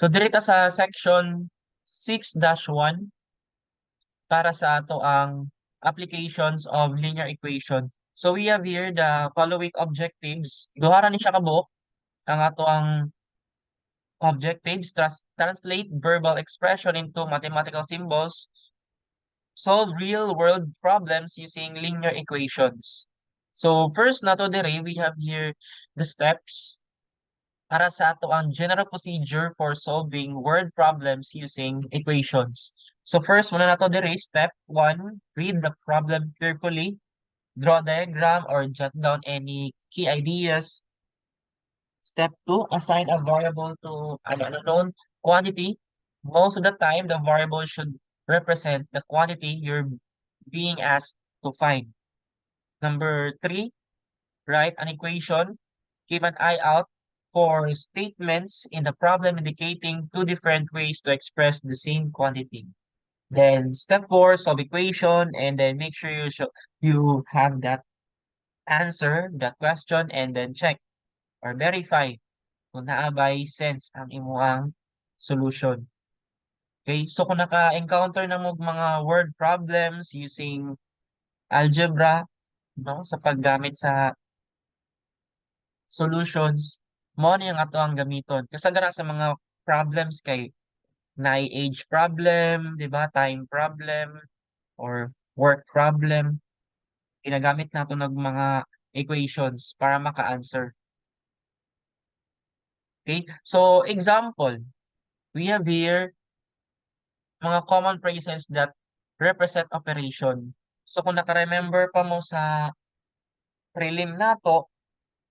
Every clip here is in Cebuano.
So diri ta sa section 6-1 para sa ato ang applications of linear equation. So we have here the following objectives. Duha ra ni siya kabuok ang ato ang objectives: translate verbal expression into mathematical symbols, solve real-world problems using linear equations. So first nato diri, we have here the steps para sa ato ang general procedure for solving word problems using equations. So first, muna nato diri, step 1, read the problem carefully, draw a diagram or jot down any key ideas. Step 2, assign a variable to an unknown quantity. Most of the time, the variable should represent the quantity you're being asked to find. Number 3, write an equation. Keep an eye out for statements in the problem indicating two different ways to express the same quantity. Then step 4, solve equation, and then make sure you have that answer, that question, and then check or verify kung naa bay sense ang imuang solution. Okay, so kung naka-encounter na mo mga word problems using algebra, no, sa paggamit sa solutions, mao ni ang ato ang gamiton. Kasagaran sa mga problems kay naay age problem, di ba? Time problem or work problem. Ginagamit nato nag mga equations para maka-answer. Okay? So example, we have here mga common phrases that represent operation. So kung naka-remember pa mo sa prelim nato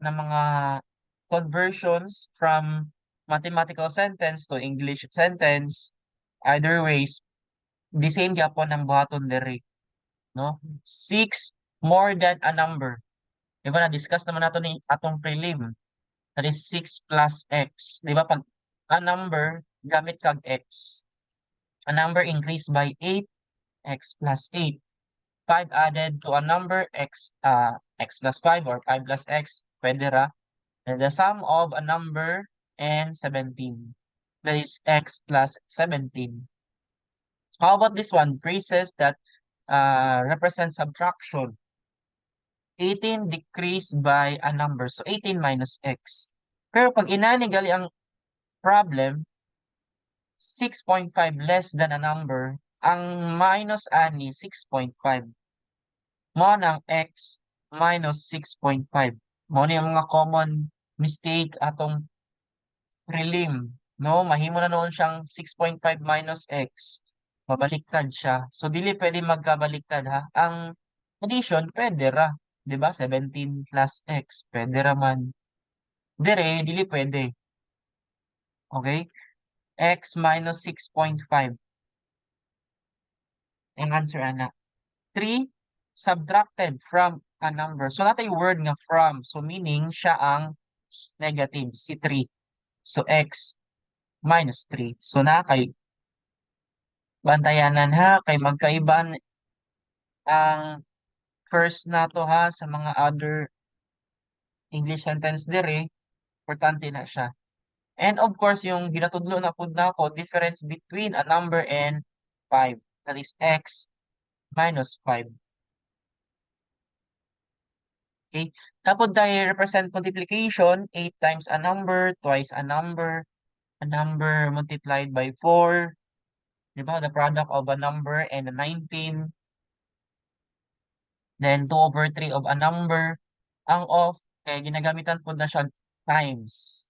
na mga conversions from mathematical sentence to English sentence, either ways, the same gyapon ang buhaton diri, no? 6 more than a number. Di ba na-discuss naman nato ni atong prelim? That is 6 plus x. Di ba pag a number, gamit kag x. A number increased by 8, x plus 8. 5 added to a number, x, x plus 5 or 5 plus x, pwede ra. And the sum of a number and 17. That is x plus 17. How about this one? Phrases that represent subtraction. 18 decreased by a number. So 18 minus x. Pero pag inani gali ang problem, 6.5 less than a number, ang minus ani 6.5. Mao nang x minus 6.5. Mao ni ang mga common mistake atong prelim, no? Mahimo na noon siyang 6.5 minus x. Mabaliktad siya. So dili pwede magkabaliktad ha. Ang addition pwede ra, 'di ba? 17 plus x pwede ra man. Dire dili pwede. Okay? X minus 6.5. Ang answer ana. 3 subtracted from a number. So naa tay word nga "from". So meaning siya ang negative, si 3. So x minus 3. So na kay bantayanan ha, kay magkaiba ang first nato ha sa mga other English sentence dire, importante na siya. And of course, yung ginatudlo na pud nako, difference between a number and 5. That is x minus 5. Okay? Tapos dahil represent multiplication, 8 times a number, twice a number multiplied by 4. Diba? The product of a number and a 19. Then 2 over 3 of a number. Ang "of", kaya ginagamitan po na siya times.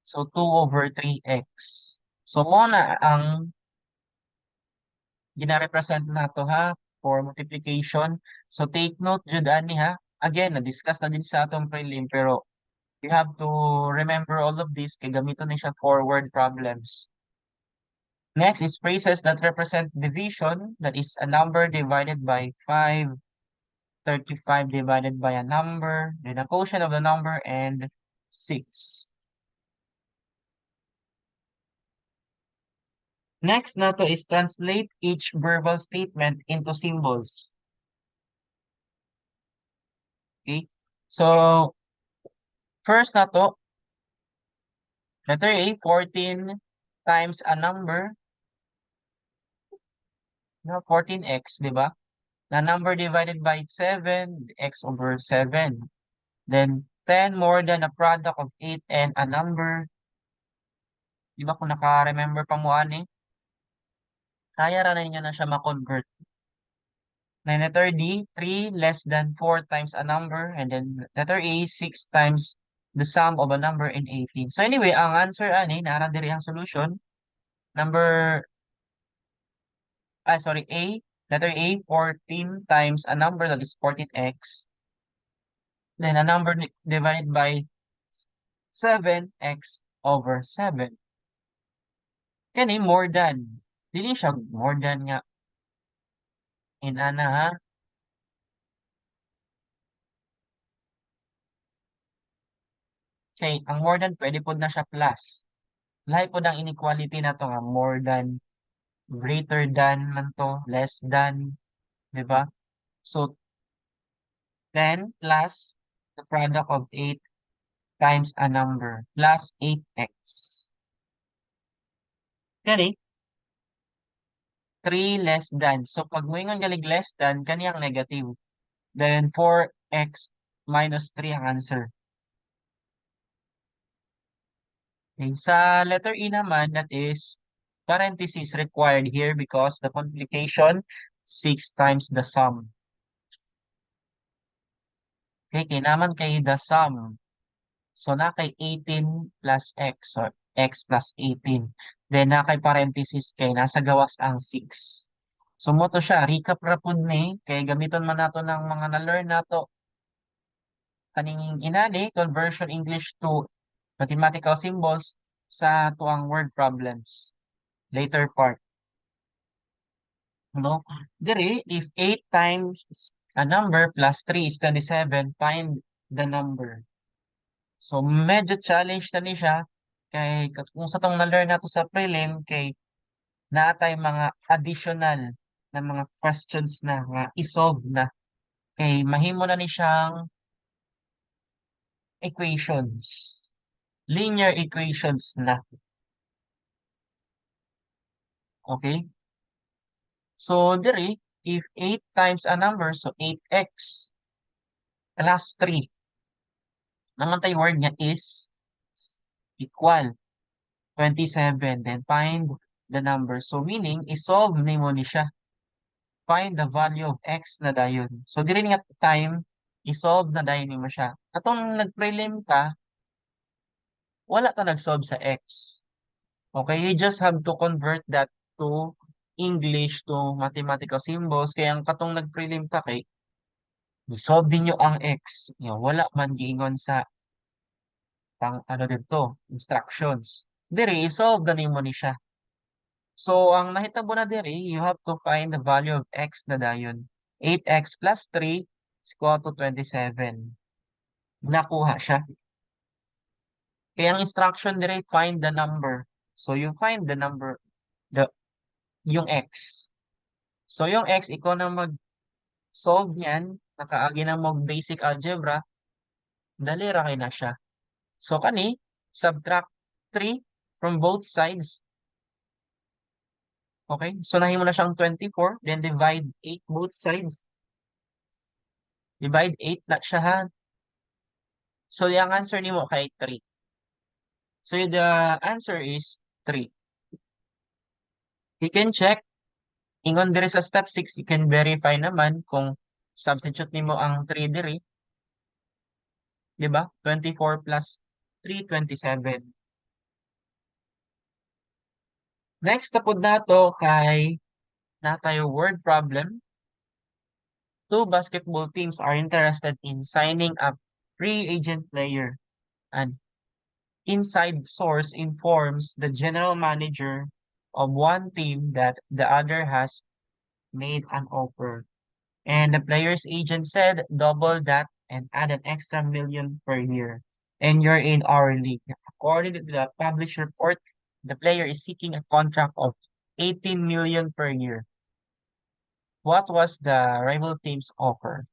So 2 over 3x. So mo na ang gina-represent nato ha for multiplication. So take note jud ani ha. Again, na-discuss na din sa atong prelim, pero you have to remember all of this kay gamiton ni siya for word problems. Next is phrases that represent division, that is a number divided by 5, 35 divided by a number, then a quotient of the number, and 6. Next nato is translate each verbal statement into symbols. Okay? So, first nato, letter A, 14 Times a number, no, 14x, di ba? The number divided by 7, x over 7. Then 10 more than a product of 8 and a number. Di ba kung naka-remember pa mo ani? Kaya ra ninyo na siya ma-convert. Then letter D, 3 less than 4 times a number. And then letter A, 6 times the sum of a number in 18. So anyway, ang answer ani, naa diri ang solution. Number, ah, sorry, A, letter A, 14 times a number, that is 14x. Then a number divided by 7x over 7. Kani more than. Dili siya more than nga inana ha. Kay ang more than pwede pod na siya plus. Lahi pod ang inequality nato nga more than, greater than man to, less than, di ba? So 10 plus the product of 8 times a number plus 8x. Kani 3 less than. So pag moingon galig less than, kani ang negative. Then 4x minus 3 ang answer. Okay. Sa letter E naman, that is parenthesis required here because the multiplication 6 times the sum. Okay, kay naman kay the sum. So na kay 18 plus x or x plus 18. Then na kay parenthesis kay nasa gawas ang 6. So mo to siya, recap ra pud ni kay gamiton man nato ng mga na-learn nato kaning inani, conversion English to mathematical symbols sa tuang word problems later part. No? Diri, if 8 times a number plus 3 is 27, find the number. So medyo challenge na ni siya kay kung sa tong na-learn nato sa prelim kay naa tay mga additional na mga questions na nga i-solve na kay mahimo na ni siyang equations, linear equations na. Okay? So diri, if 8 times a number, so 8x plus 3, naman tay word niya is equal 27. Then find the number. So meaning, i-solve nimo ni siya. Find the value of x na dayon. So diri nga time, i-solve na dayon nimo siya. Atong nag-prelim ka, wala ka nag-solve sa x. Okay, you just have to convert that to English to mathematical symbols. Kaya ang katong nag-prelim ka kay i-solve ninyo ang x. Yo, wala man giingon sa pang ano didto, instructions. Diri i-solve na nimo ni siya. So ang nahitabo na diri, you have to find the value of x na dayon. 8x plus 3 is equal to 27. Nakuha siya. Kaya ang instruction diri, find the number. So you find the number, the yung x. So yung x, ikaw na mag-solve niyan, nakaagi na mo basic algebra, dali ra kay na siya. So kani, subtract 3 from both sides. Okay, so nahimo na siyang 24, then divide 8 both sides. Divide 8 na siya ha. So yung answer nimo kay 3. So the answer is 3. You can check ingon diri sa step 6, you can verify naman kung substitute nimo ang 3 diri. Di ba? 24 plus 3, 27. Next na pud nato kay naa tayo word problem. Two basketball teams are interested in signing a free agent player. An inside source informs the general manager of one team that the other has made an offer. And the player's agent said, "Double that and add an extra million per year, and you're in our league." According to the published report, the player is seeking a contract of 18 million per year. What was the rival team's offer?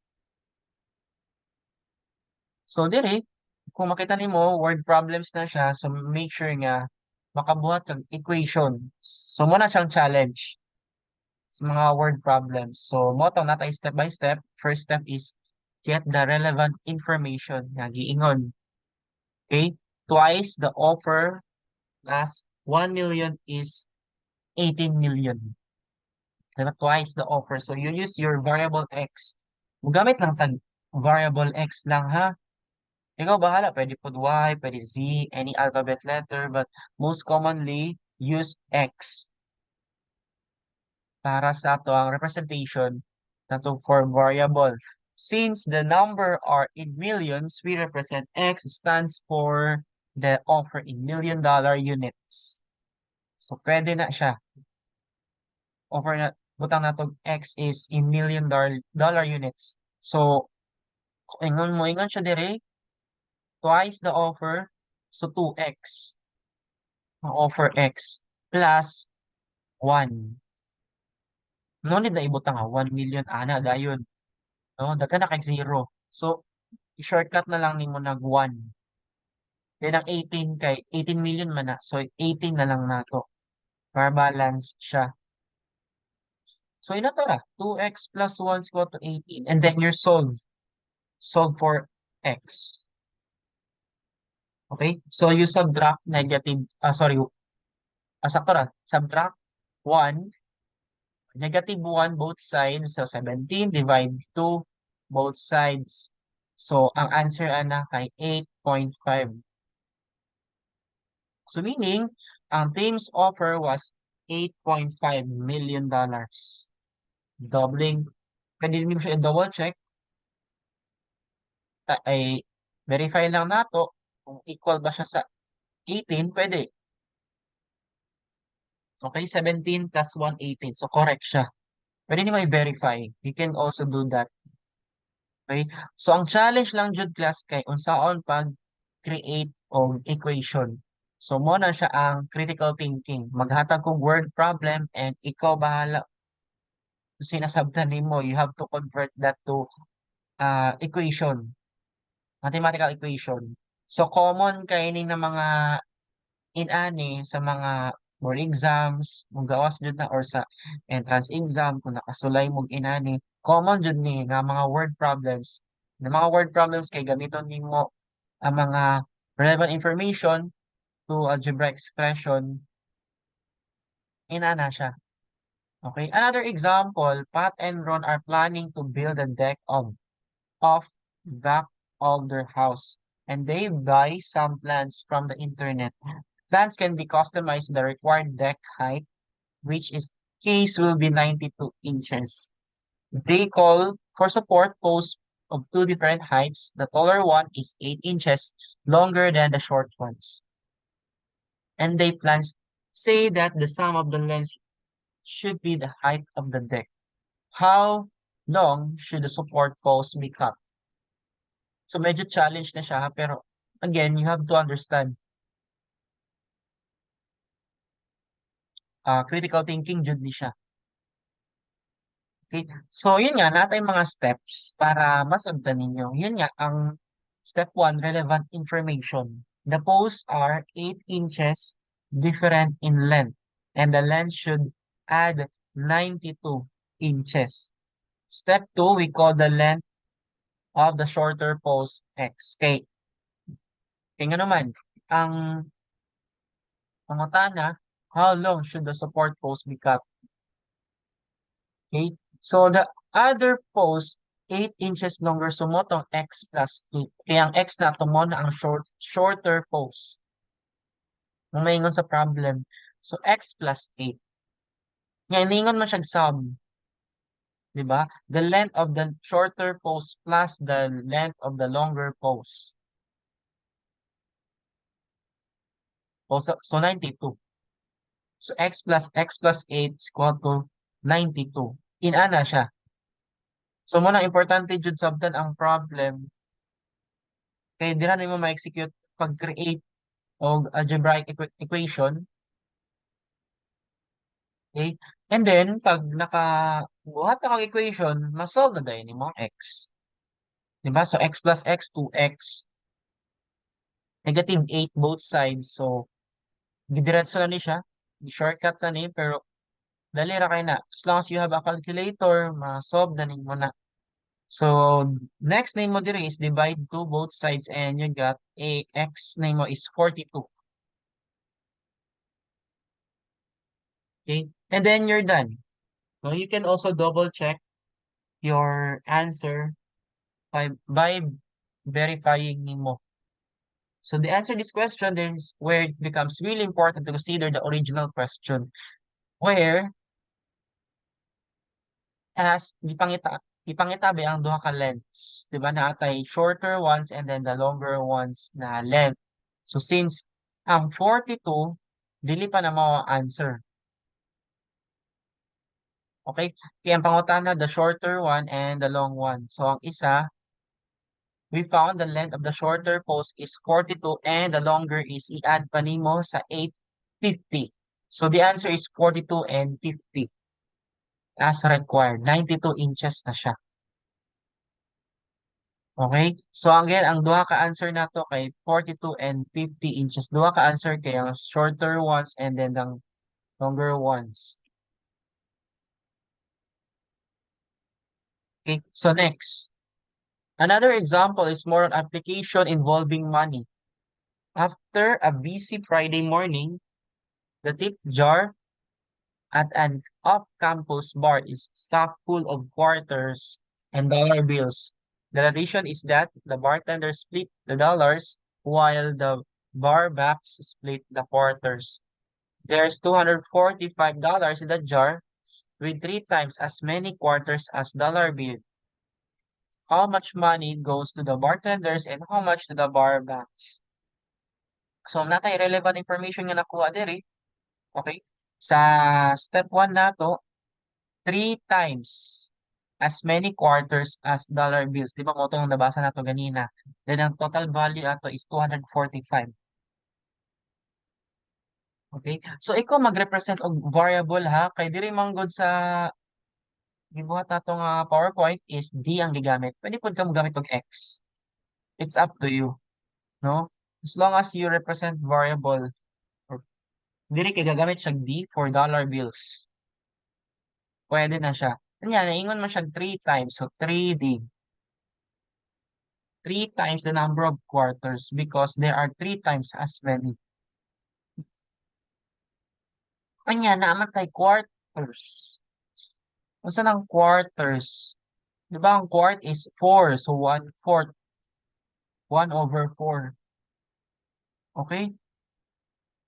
So diri, kung makita nimo, word problems na siya, so make sure nga Makabuhat kag equation. So mao na siyang challenge sa mga word problems. So mao to natay step by step. First step is get the relevant information nga giingon. Okay? Twice the offer plus 1 million is 18 million. Diba? Twice the offer. So you use your variable x. Mugamit lang tag variable x lang, ha. Ikaw bahala, pwede pud y, pwede z, any alphabet letter, but most commonly use x para sa ato ang representation nato for variable. Since the number are in millions, we represent x stands for the offer in million dollar units. So pwede na siya. Offer na butang nato x is in million dollar units. So ingon mo ingon siya dire, twice the offer, so 2x. Ang offer x plus 1. No need na ibutang nga 1 million ana dayon. No, daghan na kay zero. So i-shortcut na lang nimo nag 1. Then ang 18 kay 18 million man na. So 18 na lang nato para balance siya. So ina to ra, 2x plus 1 is equal to 18, and then you solve. Solve for x. Okay? So you subtract negative, sorry, sakto ra, subtract 1, negative 1 both sides, so 17 divide 2 both sides. So ang answer ana kay 8.5. So meaning, ang team's offer was $8.5 million. Doubling. Pwede mo siya i-double check. Ay, verify lang nato kung equal ba siya sa 18, pwede. Okay, 17 plus 1, 18. So correct siya. Pwede nimo i-verify. You can also do that. Okay? So ang challenge lang jud, class, kay unsaon pag create og equation. So mao na siya ang critical thinking. Maghatag kog word problem and ikaw bahala kung sinasabtan nimo, you have to convert that to equation. Mathematical equation. So common kay ni na mga inani sa mga board exams, mogawas jud na or sa entrance exam kung nakasulay mog inani, common jud ni nga mga word problems. Na mga word problems kay gamiton nimo ang mga relevant information to algebraic expression. Inana siya. Okay, another example, Pat and Ron are planning to build a deck of off back of their house, and they buy some plans from the internet. Plans can be customized to the required deck height, which is case will be 92 inches. They call for support posts of two different heights. The taller one is 8 inches longer than the short ones. And they plans say that the sum of the length should be the height of the deck. How long should the support post be cut? So medyo challenge na siya, pero again, you have to understand. Critical thinking jud ni siya. Okay? So yun nga, natay mga steps para masabtan ninyo. Yun nga, ang step 1, relevant information. The posts are 8 inches different in length, and the length should add 92 inches. Step 2, we call the length of the shorter post x. Kay, kay nga naman, ang pangutana, how long should the support post be cut? Okay, so the other post, 8 inches longer, so mao tong x plus 8. Kaya ang x na mao na ang shorter post. Kung maingon sa problem. So x plus 8. Nga iningon man siyang sum. 'Di ba? The length of the shorter post plus the length of the longer post. Oh, so 92. So x plus 8 is equal to 92. Inana siya. So mao na importante jud sabtan ang problem kay dira nimo ma-execute pag-create og algebraic equation. Okay? And then pag nakabuhat na kag equation, ma-solve na dayon nimo ang x. 'Di ba? So x plus x, 2x. Negative 8 both sides. So Gidiretso na ni siya, shortcut na ni, pero dali ra kay na. As long as you have a calculator, ma-solve na nimo na. So, next nimo diri is divide to both sides and you got a x nimo is 42. Okay? And then you're done. So, you can also double check your answer by verifying nimo. So the answer to this question, there's where it becomes really important to consider the original question, where as gipangita ba ang duha ka lengths, di ba? Naa tay shorter ones and then the longer ones na length. So since ang 42 dili pa na mao ang answer. Okay? Kaya ang pangutana, the shorter one and the long one. So ang isa, we found the length of the shorter post is 42 and the longer is i-add pa nimo sa 850. So the answer is 42 and 50 as required. 92 inches na siya. Okay? So again, ang duha ka answer nato kay 42 and 50 inches. Duha ka answer kay ang shorter ones and then the longer ones. Okay, so next. Another example is more on application involving money. After a busy Friday morning, the tip jar at an off-campus bar is stuffed full of quarters and dollar bills. The tradition is that the bartender split the dollars while the bar backs split the quarters. There's $245 in the jar with three times as many quarters as dollar bill. How much money goes to the bartenders and how much to the bar backs? So, naa tay relevant information nga nakuha diri. Okay? Sa step 1 nato, three times as many quarters as dollar bills. Di ba mao tong nabasa nato ganina? Then ang total value ato is 245. Okay? So ikaw mag-represent og variable ha, kay diri man gud sa gibuhat nato nga PowerPoint is D ang gigamit. Pwede pud ka mogamit og X. It's up to you, no? As long as you represent variable or diri kay gagamit siya D for dollar bills. Pwede na siya. Kanya naingon man siya 3 times, so 3D. 3 times the number of quarters because there are 3 times as many. Kanya naa man tay quarters. Unsa nang quarters? Di ba ang quart is 4, so 1 fourth. 1 over 4. Okay?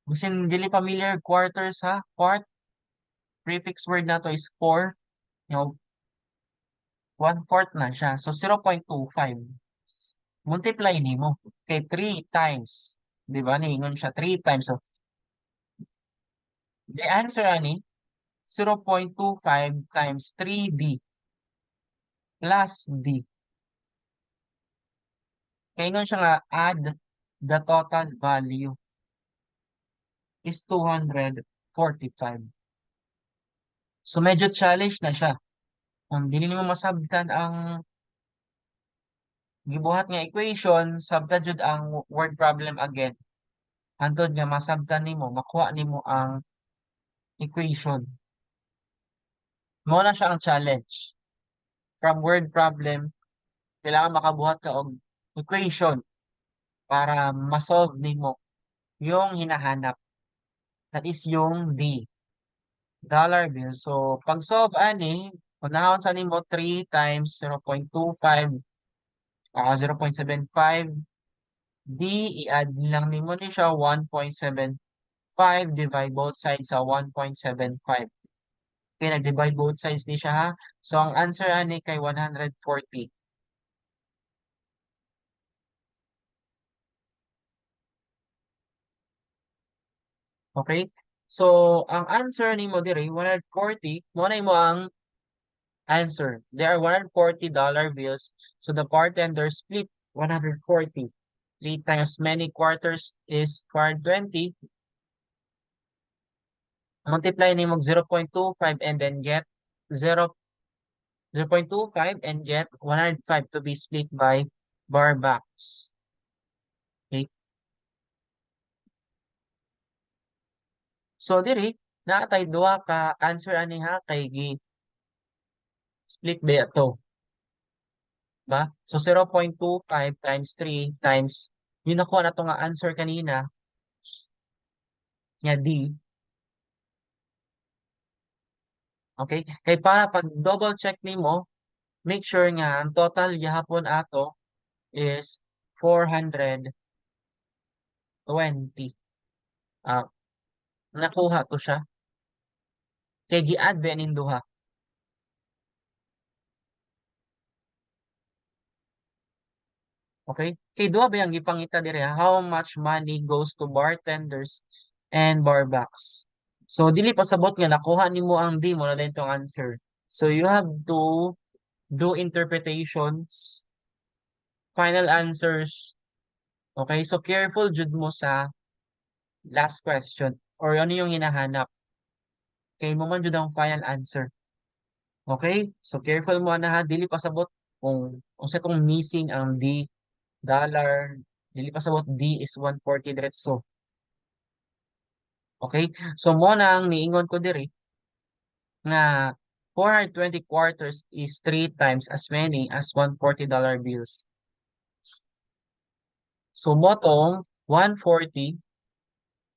Bisin dili familiar quarters ha, quart, prefix word nato is 4. 1 fourth na siya. So 0.25. Multiply nimo kay 3 times, di ba? Niingon siya 3 times. So the answer ani 0.25 times 3D plus D. Kaya ingon siya nga add the total value is 245. So medyo challenge na siya. Kung dili nimo masabtan ang gibuhat nga equation, sabtan jud ang word problem again. Hantod nga masabtan nimo, makuha nimo ang equation. Mao na siya ang challenge. From word problem, kailangan makabuhat ka og equation para ma-solve nimo yung hinahanap. That is yung D. Dollar bill. So, pag solve ani, unahon sa nimo 3 times 0.25, 0.75, D, i-add lang nimo ni siya 1.75, divide both sides sa 1.75. Okay, nag-divide both sides ni siya ha. So, ang answer ani kay 140. Okay? So, ang answer nimo diri 140, mao na imo ang answer. There are $140 bills. So, the bartender split 140. 3 times many quarters is 420. Multiply nimo 0.25 and then get 0.25 and get 105 to be split by bar backs. Okay. So diri naa tay duha ka answer ani ha, kay gi split ba to? Ba? So 0.25 times 3 times yung nakuha nato nga answer kanina nga D. Okay? Kay para pag double check nimo, make sure nga ang total gihapon ato is 420. Ah, nakuha to siya. Kay gi-add ba ning duha. Okay? Kay duha ba yung gipangita diri ha? How much money goes to bartenders and barbacks? So dili pasabot nga nakuha nimo ang D mo na din tong answer. So you have to do interpretations, final answers. Okay? So careful jud mo sa last question or ano yung hinahanap. Kay mo man jud ang final answer. Okay? So careful mo na ha, dili pasabot kung unsa tong missing ang D dollar, dili pasabot D is 140 diretso. Okay? So mo na ang niingon ko diri nga 420 quarters is 3 times as many as $140 bills. So mo tong 140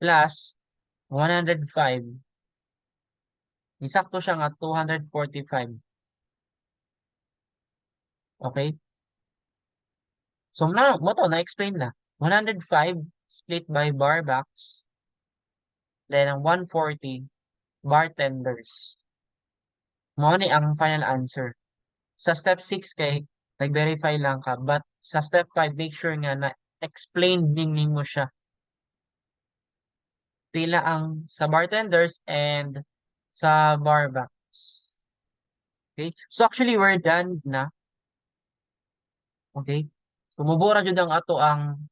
plus 105, isakto siya nga 245. Okay? So na mo to na-explain na. 105 split by barbacks, then ang 140 bartenders. Mao ni ang final answer. Sa step 6 kay nag-verify lang ka, but sa step 5, make sure nga na explain din nimo siya. Pila ang sa bartenders and sa barbacks. Okay? So actually we're done na. Okay? So mubo ra jud ang ato ang